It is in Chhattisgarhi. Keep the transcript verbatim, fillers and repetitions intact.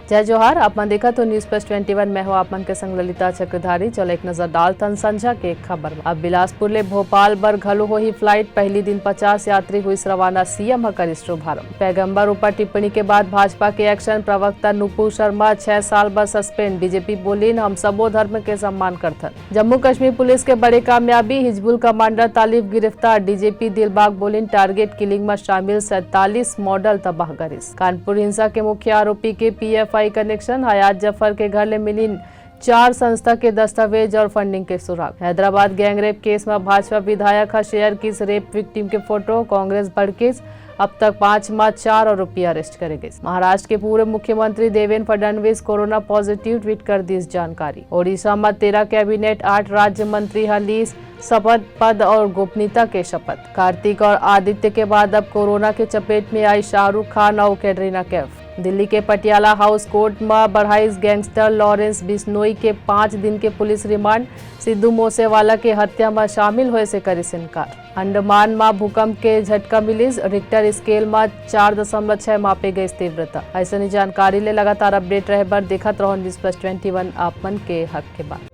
जय जोहार, आप मन देखत हो News Plus Twenty One, मैं हो आप मन के संग ललिता चक्रधारी। चलो एक नजर डालथन संझा के खबर। अब बिलासपुर ले भोपाल बर घलो होही flight, पहली दिन पचास यात्री हुई रवाना, सीएम ह करिस शुभारंभ। पैगंबर ऊपर टिप्पणी के बाद भाजपा के action, प्रवक्ता नुपुर शर्मा छह साल बर suspend, बीजेपी बोलिन हम सबो धर्म के सम्मान करथन। जम्मू कश्मीर पुलिस के बड़े कामयाबी, हिजबुल कमांडर तालिब गिरफ्तार, डीजीपी दिलबाग बोलिन target killing म शामिल सैंतालीस model तबाह करिस। कानपुर हिंसा के मुख्य आरोपी के पीएफआई connection, हयात जफर के घर ले मिलिन चार संस्था के दस्तावेज और funding के सुराग। हैदराबाद gang rape case म भाजपा विधायक ह share किस rape victim के photo, कांग्रेस भड़किस, अब तक पांच म चार आरोपी arrest करे गइस। महाराष्ट्र के पूर्व मुख्यमंत्री Devendra Fadnavis corona positive, tweet कर दिस जानकारी। ओडिशा म तेरह cabinet, आठ राज्य मंत्री ह लीस शपथ, पद और गोपनीयता के शपथ। कार्तिक और आदित्य के बाद अब कोरोना के चपेट में आई शाहरुख खान और कैटरीना कैफ। दिल्ली के पटियाला हाउस कोर्ट म बढ़ाइस gangster लॉरेंस बिश्नोई के पांच दिन के पुलिस रिमांड, सिद्धू मूसेवाला के हत्या म शामिल होए से करिस इनकार। अंडमान म भूकंप के झटका मिलिस, रिक्टर स्केल म चार दशमलव छह मापे गइस तीव्रता। अइसने जानकारी ले लगातार update रहे बर देखत रहो News Plus Twenty One, आप मन के हक के बात।